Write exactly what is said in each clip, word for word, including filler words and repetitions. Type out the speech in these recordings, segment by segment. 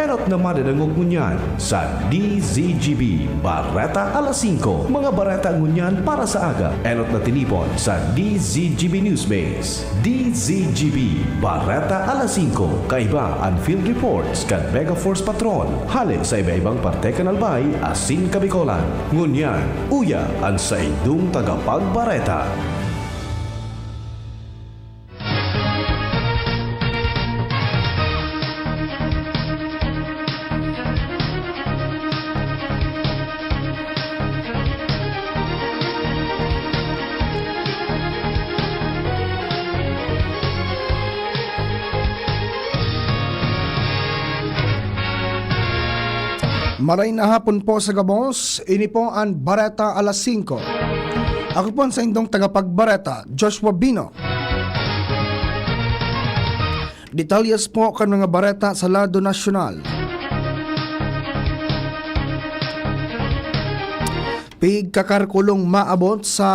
Enot na madadangog ngunyan sa D Z G B Bareta Alas Singko. Mga bareta ngunyan para sa aga. Enot na tinipon sa D Z G B Newsbase. D Z G B Bareta Alas Singko. Kaiba an field reports kan Mega Force Patrol. Hale sa iba-ibang parte kan Albay asin Kabicolan. Ngunyan, uya an saindong tagapagbareta. Maray na hapon po sa gabos, ini po an Bareta Alas Singko. Ako po an saindong tagapagbareta, Joshua Bino. Detalyes po kan mga bareta sa lado nasyonal. Pigkakarkulong maabot sa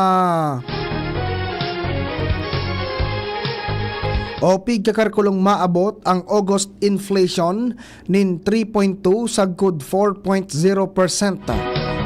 o pigkakarkulong maabot ang August inflation nin three point two sagkod four point zero percent.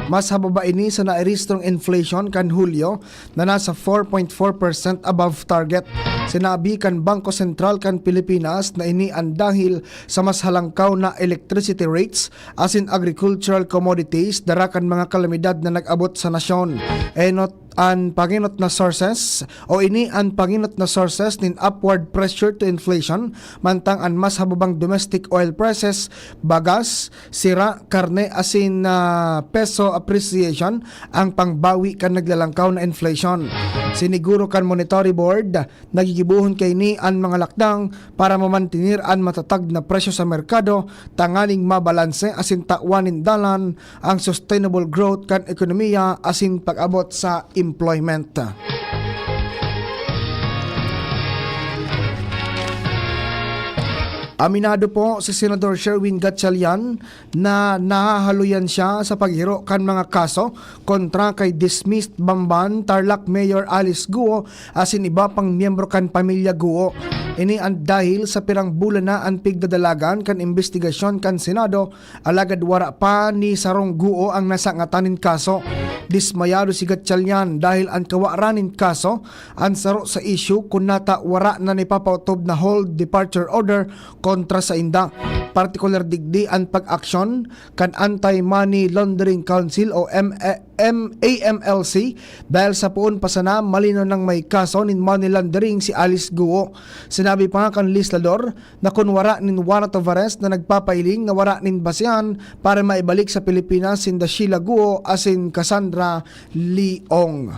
Mas hababa ini sa nairehistrong inflation kan Hulyo na nasa four point four percent above target. Sinabi kan Bangko Sentral kan Pilipinas na ini an dahil sa mas halangkaw na electricity rates asin agricultural commodities dara kan mga kalamidad na nag-abot sa nasyon. Enot an pangenot na sources o ini an pangenot na sources nin upward pressure to inflation, mantang an mas hababang domestic oil prices, bagas, sira, karne asin, ah, peso appreciation ang pangbawi kan naglalangkaw na inflation. Siniguro kan Monetary Board, nagigibohon kaini an mga lakdang para mamantener an matatag na presyo sa merkado tanganing mabalanse asin tawan nin dalan ang sustainable growth kan ekonomiya asin pag-abot sa employment. Aminado po si Senador Sherwin Gatchalian na nahahaloyan siya sa paghiro kan mga kaso kontra kay dismissed Bamban, Tarlac Mayor Alice Guo asin iba pang miyembro kan pamilya Guo. Ini an dahil sa pirang bulan na an pigdadalagan kan imbestigasyon kan Senado, alagad wara pa ni sarong Guo ang nasangatan nin kaso. Dismayado si Gatchalian dahil an kawaran nin kaso an saro sa isyu kun nata wara na nipapaotob na hold departure order kontra sainda. Partikular digdi an pag-aksyon kan Anti-Money Laundering Council o M-, M-, A M L C dahil sa poon pa sana malinaw nang may kaso nin money laundering si Alice Guo. Sinabi pa kan legislador na kun wara nin warrant of arrest na nagpapailing na wara nin basehan para maibalik sa Pilipinas sinda Sheila Guo asin Cassandra Leong.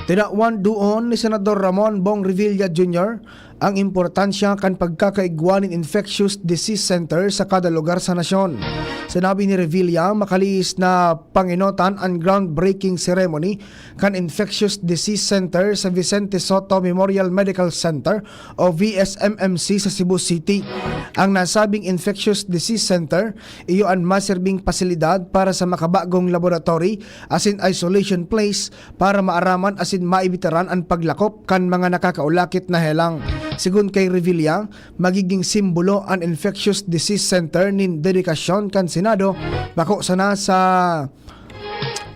Tinawan duon ni Senador Ramon Bong Revilla Junior ang importansya kan pagkakaigwa nin infectious disease center sa kada lugar sa nasyon. Sinabi ni Revilla, makalihis na pangenotan an groundbreaking ceremony kan Infectious Disease Center sa Vicente Sotto Memorial Medical Center o V S M M C sa Cebu City. Ang nasabing Infectious Disease Center, iyo an maserbing pasilidad para sa makabagong laboratory asin isolation place para maaraman asin maibitaran an paglakop kan mga nakakaulakit na helang. Sigon kay Revilla, magiging simbolo an Infectious Disease Center nin dedikasyon kan Senado bako sana sa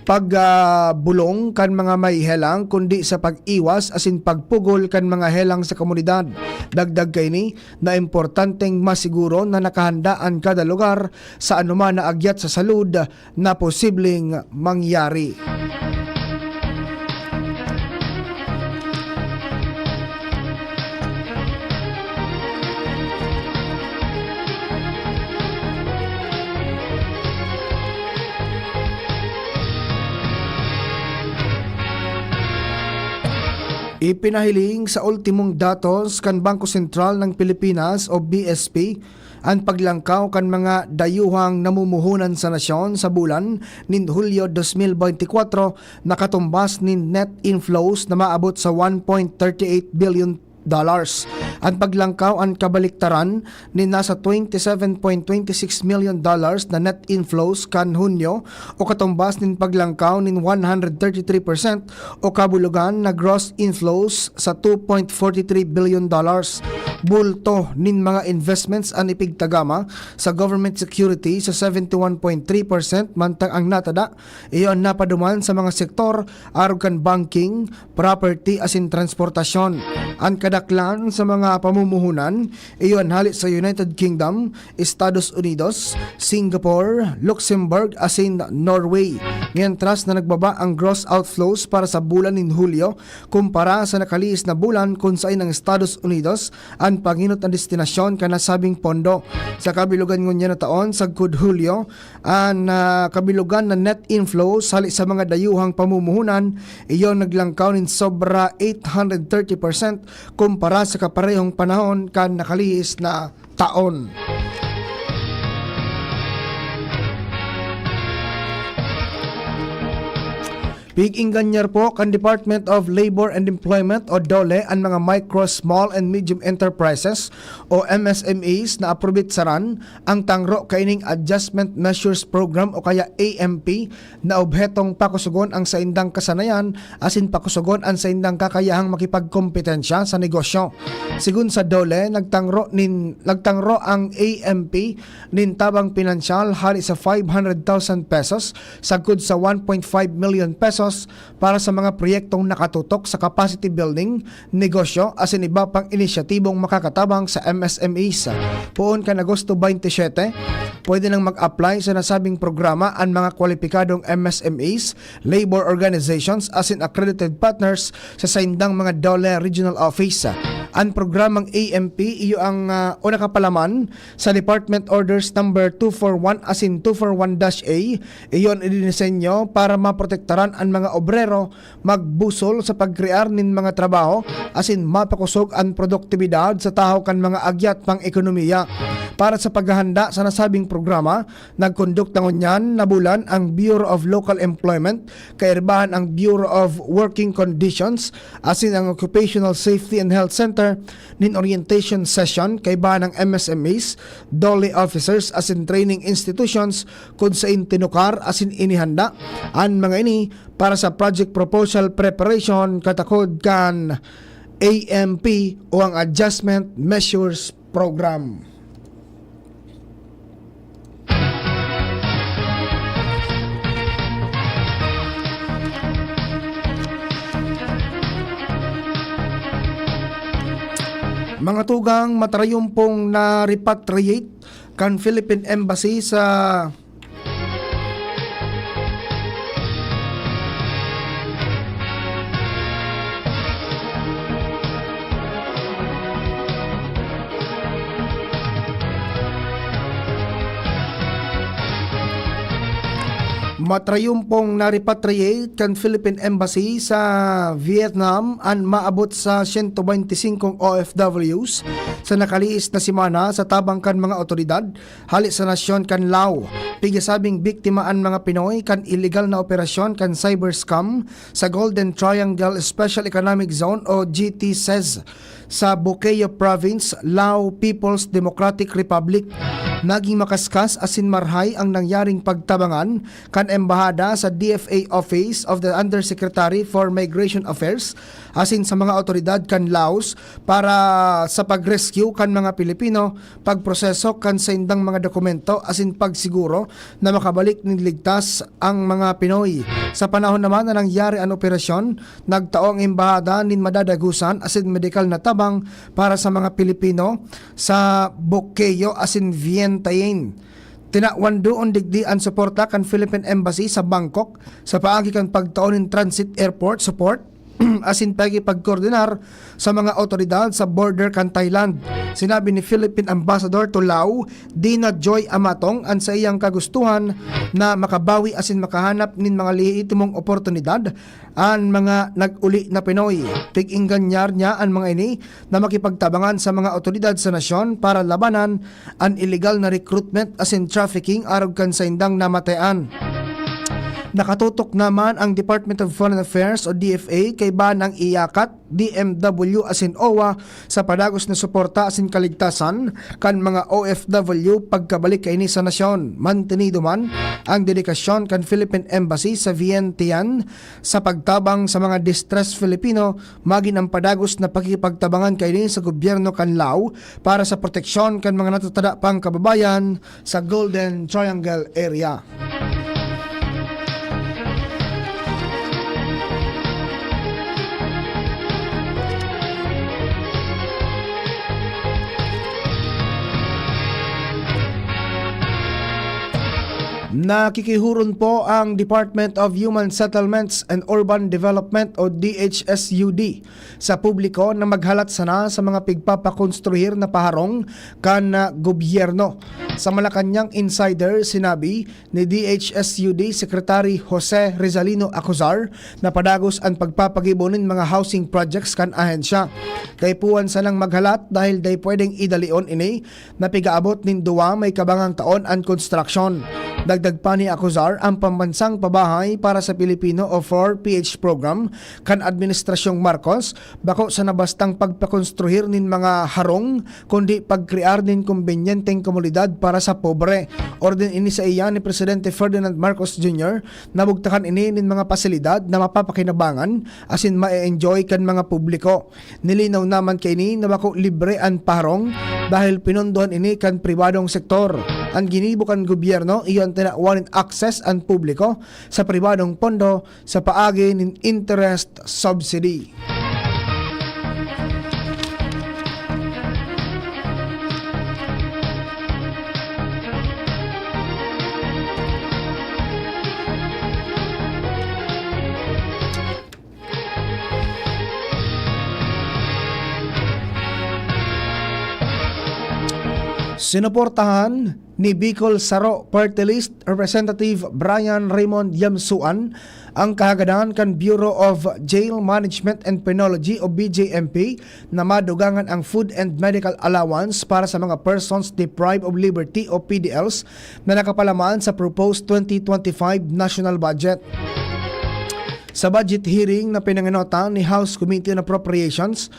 pag, ah, bulong kan mga may helang, kundi sa pag-iwas asin pagpugol kan mga helang sa komunidad. Dagdag kaini na importanteng masiguro na nakahanda an kada lugar sa anoman na agyat sa salud na posibleng mangyari. Ipinahiling sa ultimong datos kan Bangko Sentral ng Pilipinas o B S P, an paglangkaw kan mga dayuhang namumuhunan sa nasyon sa bulan nin Hulyo dos mil beintikwatro nakatumbas nin net inflows na maabot sa one point thirty eight billion dollars. An paglangkaw an kabaliktaran nin nasa twenty seven point twenty six million dollars na net inflows kan Hunyo, o katumbas nin paglangkaw nin one hundred thirty three percent o kabulogan na gross inflows sa two point forty three billion dollars. Bulto nin mga investments an ipigtagama sa government security sa seventy one point three percent, mantang ang natada iyo an napaduman sa mga sektor arog kan banking, property asin transportasyon. An kadaklan sa mga pamumuhunan iyo an hale sa United Kingdom, Estados Unidos, Singapore, Luxembourg asin Norway. Mientras na nagbaba ang gross outflows para sa bulan nin Hulyo kumpara sa nakalihis na bulan, kun saen ang Estados Unidos an pangenot na destinasyon kan nasabing pondo. Sa kabilogan ngunyan na taon, sagkod Hulyo, an, ah, kabilogan na net inflows hale sa mga dayuhang pamumuhunan, iyo naglangkaw nin sobra eight hundred thirty percent kumpara sa kaparehong panahon kan nakalihis na taon. Pig-ingganyar po kan Department of Labor and Employment o DOLE an mga micro, small and medium enterprises o M S M Es na aprobetsaran ang tangro kaining Adjustment Measures Program o kaya A M P na obhetong pakusogon ang saindang kasanayan asin pakusogon an saindang kakayahang makipagkompetensya sa negosyo. Sigon sa DOLE, nagtangro nin, nagtangro ang A M P nin tabang pinansyal hale sa five hundred thousand pesos sagkod sa one point five million pesos para sa mga proyektong nakatutok sa capacity building, negosyo asin iba pang inisyatibong makakatabang sa M S M Es. Poon kan Agosto twenty-seven, pwede nang mag-apply sa nasabing programa an mga kwalipikadong M S M Es, labor organizations asin accredited partners sa saindang mga DOLE Regional Office. An programang A M P iyo ang, ah, o nakapalaman sa Department Orders Number two four one asin two four one dash A. Iyo an idinisenyo para maprotektaran an mga obrero magbusol sa pagkrear nin mga trabaho asin mapakosog an produktibidad sa tahaw kan mga agyat pang-ekonomiya. Para sa paghahanda sa nasabing programa, nagkondukta ngunyan na bulan ang Bureau of Local Employment, kairbahan ang Bureau of Working Conditions asin ang Occupational Safety and Health Center nin orientation session kaibahan ang M S M Es, DOLE officers asin training institutions kun sain tinukar asin inihanda an mga ini para sa project proposal preparation katakod kan A M P o ang Adjustment Measures Program. Mga tugang, matarayumpong na-repatriate kan Philippine Embassy sa Matrayumpong na-repatriate kan Philippine Embassy sa Vietnam an maabot sa siyento bente singkong O F Ws sa nakalihis na semana sa tabang kan mga awtoridad hale sa nasyon kan Lao. Pigasabing biktima an mga Pinoy kan iligal na operasyon kan cyber scam sa Golden Triangle Special Economic Zone o G T C E Z sa Bukeo Province, Lao People's Democratic Republic. Naging makaskas asin marhay ang nangyaring pagtabangan kan embahada sa D F A Office of the Undersecretary for Migration Affairs asin sa mga awtoridad kan Laos para sa pag-rescue kan mga Pilipino, pagproseso kan saindang mga dokumento asin pagsiguro na makabalik nin ligtas ang mga Pinoy. Sa panahon naman na nangyari an operasyon, nagtao ang embahada nin madadagosan asin medikal na tabang para sa mga Pilipino sa Bukeo asin Vientiane. Tinawan duon digdi an suporta kan Philippine Embassy sa Bangkok sa paagi kan pagtao nin transit airport support asin pakikipagkoordinar sa mga awtoridad sa border kan Thailand. Sinabi ni Philippine Ambassador to Lao, Dina Joy Amatong, an saiyang kagustuhan na makabawi asin makahanap nin mga lehitimong oportunidad an mga nag-uli na Pinoy. Pig-ingganyar niya an mga ini na makipagtabangan sa mga awtoridad sa nasyon para labanan an iligal na recruitment asin trafficking arog kan saindang namatayan. Nakatutok naman ang Department of Foreign Affairs o D F A kaiba ng IACAT, D M W asin owa sa padagos na suporta asin kaligtasan kan mga O F W pagkabalik kaini sa nasyon. Mantinido man ang dedikasyon kan Philippine Embassy sa Vientiane sa pagtabang sa mga distressed Filipino, magin ang padagos na pakikipagtabangan kaini sa gobyerno kan Lao para sa proteksyon kan mga natatada pang kababayan sa Golden Triangle area. Nakikihuron po ang Department of Human Settlements and Urban Development o D H S U D sa publiko na maghalat sana sa mga pigpapakonstruhir na paharong kan, ah, gobyerno. Sa Malacañang Insider, sinabi ni D H S U D Secretary Jose Rizalino Acuzar na padagos an pagpapagibo nin mga housing projects kan ahensya. Kaipuhan sanang maghalat dahil dai pwedeng idalion ini na pigaabot nin duwa may kabangang taon an konstruksyon. Dagdag pa ni Acuzar, ang pambansang pabahay para sa Pilipino o four P H program kan Administrasyong Marcos bako sana bastang pagpakonstruhir nin mga harong, kundi pagkrear nin kombinyenteng komunidad para sa pobre. Orden ini saiya ni Presidente Ferdinand Marcos Junior na bugtakan ini nin mga pasilidad na mapapakinabangan asin ma-enjoy kan mga publiko. Nilinaw naman kaini na bako libre an paharong dahil pinondohan ini kan pribadong sektor. An ginibo kan gobyerno iyo an tinawan nin access an publiko sa pribadong pondo sa paagi nin interest subsidy. Sinuportahan ni Bicol Saro Party List Representative Brian Raymond Yamsuan ang kahagadan kan Bureau of Jail Management and Penology o B J M P na madugangan ang food and medical allowance para sa mga persons deprived of liberty o P D Ls na nakapalaman sa proposed twenty twenty-five national budget. Sa budget hearing na pinangenotan ni House Committee on Appropriations,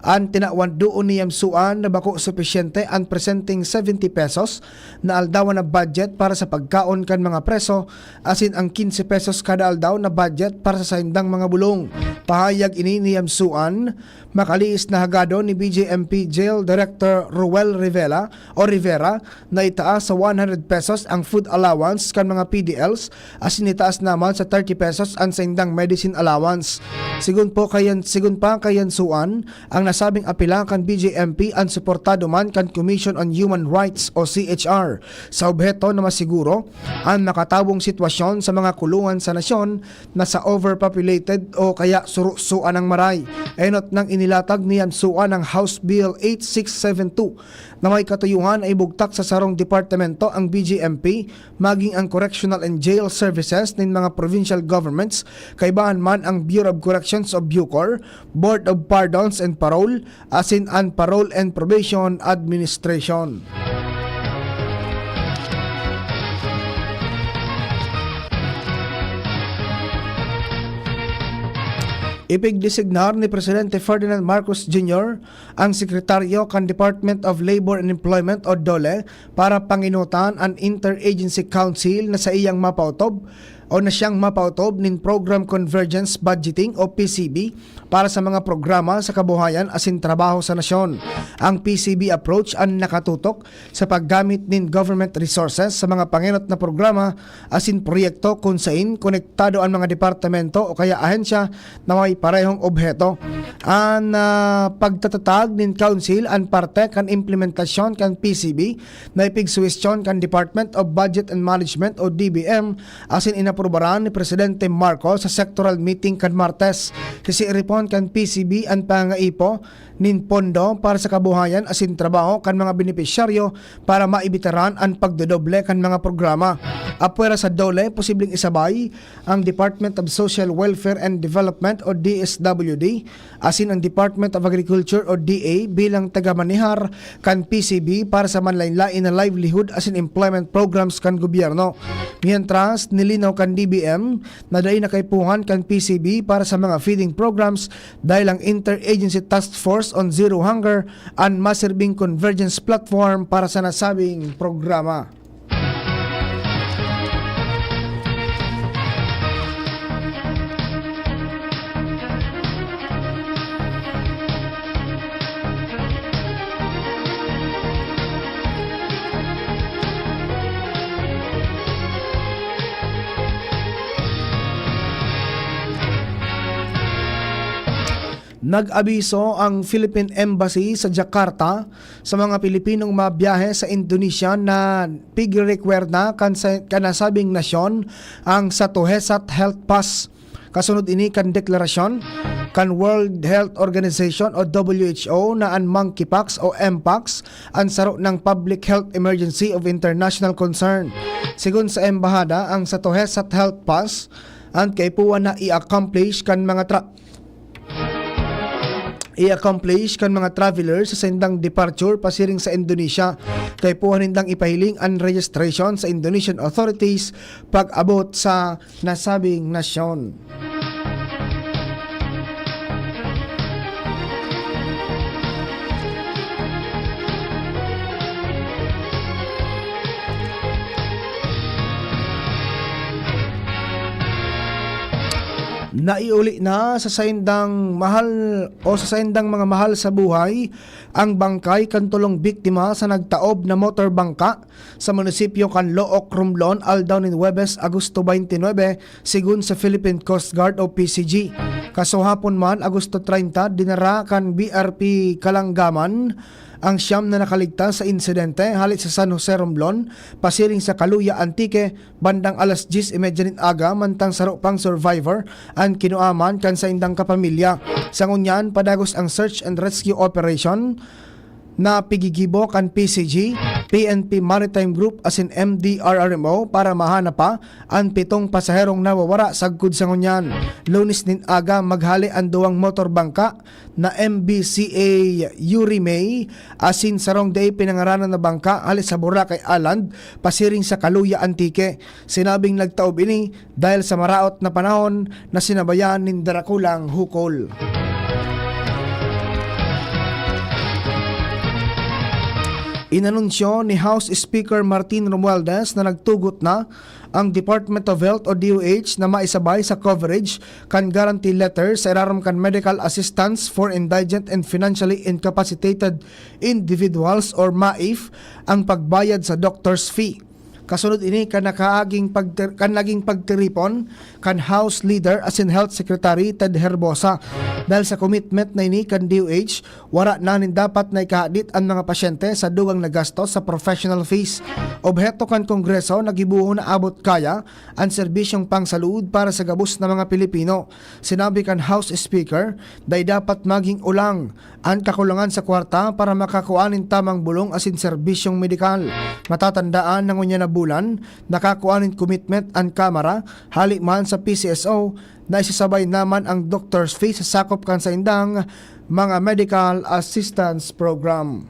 an tinawan doon ni Yamsuan na bako supisyente an presenteng seventy pesos na aldawan na budget para sa pagkaon kan mga preso asin ang quince pesos kada aldaw na budget para sa saindang mga bulong. Pahayag ini ni Yamsuan, makalihis na hagado ni B J M P Jail Director Roel Rivela o Rivera na itaas sa one hundred pesos ang food allowance kan mga P D Ls asin itaas naman sa thirty pesos an saindang medicine allowance. Sigon po kayan, sigon pa kay Yamsuan, ang nasabing apela kan B J M P an suportado man kan Commission on Human Rights o C H R sa obheto na masiguro an makatabong sitwasyon sa mga kulungan sa nasyon na sa overpopulated o kaya surusoan ang maray. Enot nang inilatag ni Yamsuan ang House Bill eight six seven two na may katuyuhan na ibugtak sa sarong departamento ang B J M P, maging ang Correctional and Jail Services nin mga provincial governments, kaibahan man ang Bureau of Corrections o BUCOR, Board of Pardons and Parole, asin an Parole and Probation Administration. Ipigdesignar ni Presidente Ferdinand Marcos Junior ang sekretaryo kan Department of Labor and Employment o DOLE para pangenotan an Interagency Council na saiyang mapautob o na siyang mapautob nin Program Convergence Budgeting o P C B para sa mga programa sa kabuhayan asin trabaho sa nasyon. Ang P C B approach an nakatutok sa paggamit nin government resources sa mga pangenot na programa asin proyekto kun sain konektado an mga departamento o kaya ahensya na may parehong obheto. An, ah, pagtatatag nin Council an parte kan implementasyon kan P C B na ipigsuwestiyon kan Department of Budget and Management o D B M asin inaprubaran ni Presidente Marcos sa sectoral meeting kan Martes. Kisiiripon kan P C B an pangangaipo nin pondo para sa kabuhayan asin trabaho kan mga benepisyaryo para maibitaran an pagdodoble kan mga programa. Apwera sa DOLE, posibleng isabay ang Department of Social Welfare and Development o D S W D asin ang Department of Agriculture o D A bilang tagamanehar kan P C B para sa manlaen-laen na livelihood asin employment programs kan gobyerno. Mientras, nilinaw kan D B M na dai na kaipuhan kan P C B para sa mga feeding programs dahil ang Interagency Task Force on Zero Hunger an masirbing convergence platform para sa nasabing programa. Nag-abiso ang Philippine Embassy sa Jakarta sa mga Pilipinong mabiyahe sa Indonesia na pigrerekwirda kan sa, kan nasabing nasyon ang Satohesat Health Pass. Kasunod ini kan deklarasyon kan World Health Organization o W H O na an monkeypox o mpox an saro nang public health emergency of international concern. Sigon sa embahada, ang Satohesat Health Pass an kaipuhan na i-accomplish kan mga tra- i-accomplish kan mga traveler sa saindang departure pasiring sa Indonesia. Kaipuhan nindang ipahiling an registration sa Indonesian authorities pag-abot sa nasabing nasyon. Naiuli na sa saindang mahal o sa saindang mga mahal sa buhay ang bangkay kan tolong biktima sa nagtaob na motor bangka sa munisipyo kan Looc, Romblon, aldaw nin Huwebes, Agosto twenty-nine, sigon sa Philippine Coast Guard o P C G. Kasuhapon man, Agosto treinta, dinara kan B R P Kalanggaman ang siyam na nakaligtas sa insidente hale sa San Jose, Romblon, pasiring sa Caluya, Antique, bandang alas dyes y media nin aga, mantang saro pang survivor an kinua man kan saindang kapamilya. Sa ngunyan, padagos ang search and rescue operation na pigigibo kan P C G, P N P Maritime Group asin M D R R M O para mahanap pa an pitong pasaherong nawawara sagkod sa ngunyan. Lunes nin aga, maghale an duwang motor bangka na M B C A Yuri May asin sarong dai pinangaranan na bangka hale sa Boracay Island, pasiring sa Caluya, Antique. Sinabing nagtaob ini dahil sa maraot na panahon na sinabayan nin darakulang hukol. Inanunsyo ni House Speaker Martin Romualdez na nagtugot na ang Department of Health o D O H na maisabay sa coverage kan guarantee letter sa irarom kan Medical Assistance for Indigent and Financially Incapacitated Individuals or maif ang pagbayad sa doctor's fee. Kasunod ini kan nakaaging pagtir-, kan naging pagtiripon kan House Leader asin Health Secretary Ted Herbosa. Dahil sa commitment na ini kan D O H, wara na nin dapat na ikahadit an mga pasyente sa dugang na gastos sa professional fees. Obheto kan Kongreso na gibohon na abot kaya an serbisyong pangsaluod para sa gabos na mga Pilipino. Sinabi kan House Speaker, dai dapat maging ulang an kakulangan sa kwarta para makakua nin tamang bolong asin serbisyong medikal. Matatandaan na ngunyan na bulan, nakakua nin commitment an Kamara, hale man sa P C S O, na isasabay naman ang doctor's fee sa sakop kan saindang mga medical assistance program.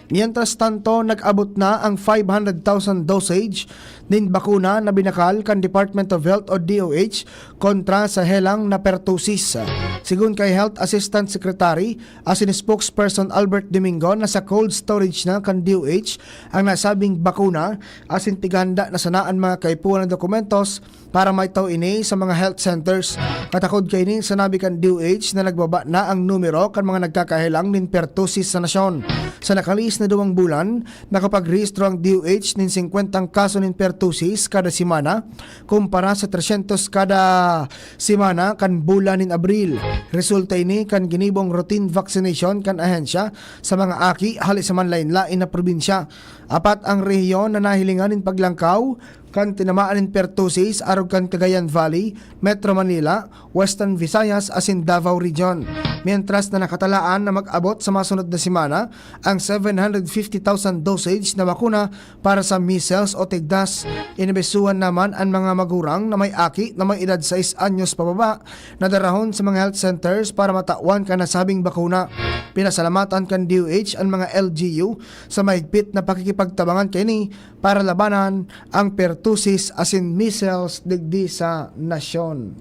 Mientras tanto, nag-abot na ang five hundred thousand dosage nin bakuna na binakal kan Department of Health o D O H kontra sa helang na pertussis. Sigon kay Health Assistant Secretary asin Spokesperson Albert Domingo na sa cold storage na kan D O H ang nasabing bakuna asin pighanda na sana an mga kaipuhan na dokumentos para maitaw ini sa mga health centers. Katakod kaini, sinabi kan D O H na nagbaba na ang numero kan mga nagkakahelang nin pertussis sa nasyon. Sa nakalihis na duwang bulan, nakapagrehistro ang D O H nin singkwentang kaso nin pertussis kada semana, kumpara sa tresyentos kada semana kan bulan nin Abril. Resulta ini kan ginibong routine vaccination kan ahensya sa mga aki hale sa manlaen-laen na probinsya. Apat ang rehiyon na nahilingan nin paglangkaw kan tinamaan nin pertussis arog kan Cagayan Valley, Metro Manila, Western Visayas asin Davao Region. Mientras na nakatalaan na mag-abot sa masunod na semana ang seven hundred fifty thousand dosage na bakuna para sa measles o tigdas. Inabisuhan naman an mga magurang na may aki na may edad sais anyos pababa na darahon sa mga health centers para matawan kan nasabing bakuna. Pinasalamatan kan D O H an mga L G U sa mahigpit na pakikipagtabangan kaini para labanan ang pertussis asin measles digdi sa nasyon.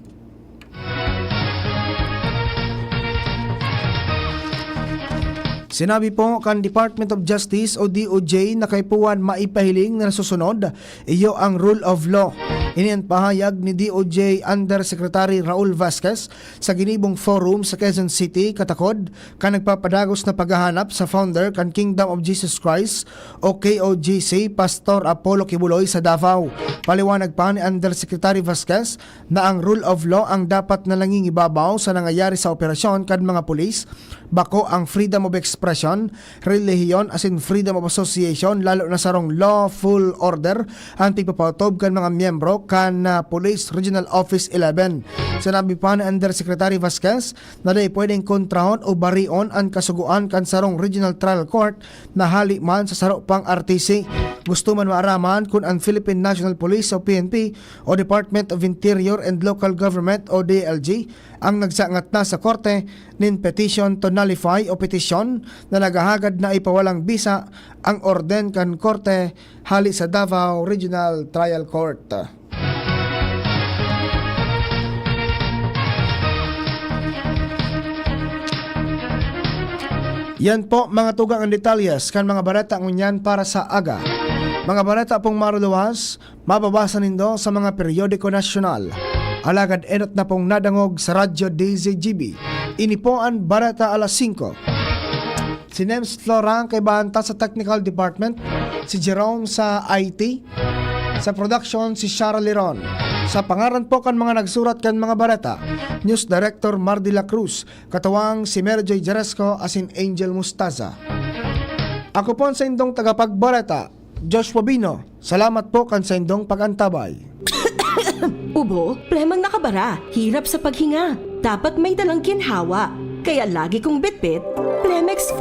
Sinabi po kan Department of Justice o D O J na kaipuhan maipahiling na nasusunod iyo ang rule of law. Ini an pahayag ni D O J Undersecretary Raul Vasquez sa ginibong forum sa Quezon City, katakod kan nagpapadagos na paghahanap sa founder kan Kingdom of Jesus Christ o K O G C, Pastor Apollo Quiboloy sa Davao. Paliwanag pa ni Undersecretary Vasquez na ang rule of law ang dapat na nangingibabaw sa nangyayari sa operasyon kan mga pulis, bako ang freedom of expression, relihiyon asin freedom of association, lalo na sarong lawful order ang tigpapautob kan mga miyembro kan ah, Police Regional Office eleven. Sinabi pa ni Undersecretary Vasquez na dai pwedeng kontrahon o barion an kasugoan kan sarong regional trial court na hali man sa saro pang R T C. Gusto man maaraman kun an Philippine National Police o P N P o Department of Interior and Local Government o D L G ang nagsangat na sa korte nin petition to nullify o petisyon na naghahagad na ipawalang bisa ang orden kan korte hali sa Davao Regional Trial Court. Yan po, mga tugang, ang detalyes kan mga bareta ngunyan para sa aga. Mga bareta pong maruluwas, mababasa nindo sa mga periodiko nasyonal. Alagad enot na pong nadangog sa Radyo D Z G B. Ini po an Bareta Alas Singko. Si Nems Flora ang kaibahan ta sa technical department, si Jerome sa I T, sa production si Shara Liron. Sa pangaran po kan mga nagsurat kan mga bareta, News Director Mar de la Cruz, katuwang si Mary Joy Jeresco asin Angel Mustaza. Ako po ang saindong tagapagbareta, Joshua Bino. Salamat po kan saindong pag-antabay. Ubo, plemang nakabara, hirap sa paghinga. Dapat may dalang ginhawa. Kaya lagi kong bitbit, Plemex